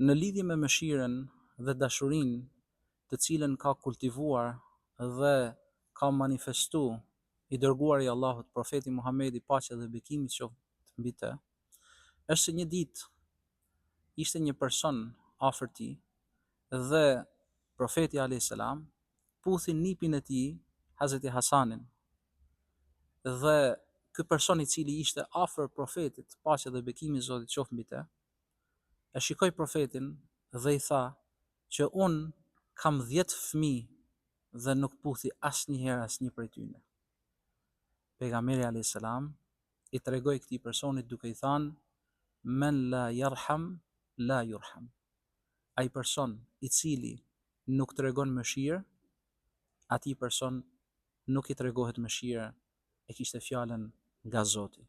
Në lidhje me mëshirën dhe dashurinë të cilën ka kultivuar dhe ka manifestu i dërguari i Allahut profeti Muhamedi paqja dhe bekimi qoftë mbi të, është se një ditë ishte një person afër tij dhe profeti alayhis salam puthi nipin e tij Hazreti Hasanin. Dhe ky person i cili ishte afër profetit, paqja dhe bekimi i Zotit qoftë mbi të, e shikoi profetin dhe i tha që unë kam 10 fëmijë dhe nuk puthi asnjëherë asnjë prej tyre. Pejgamberi alayhis salam i tregoi këtij personit duke i thanë men la yarham la yurham. Ai person i cili nuk tregon mëshirë, atij person nuk i tregohet mëshirë, e kishte fjalën nga Zoti.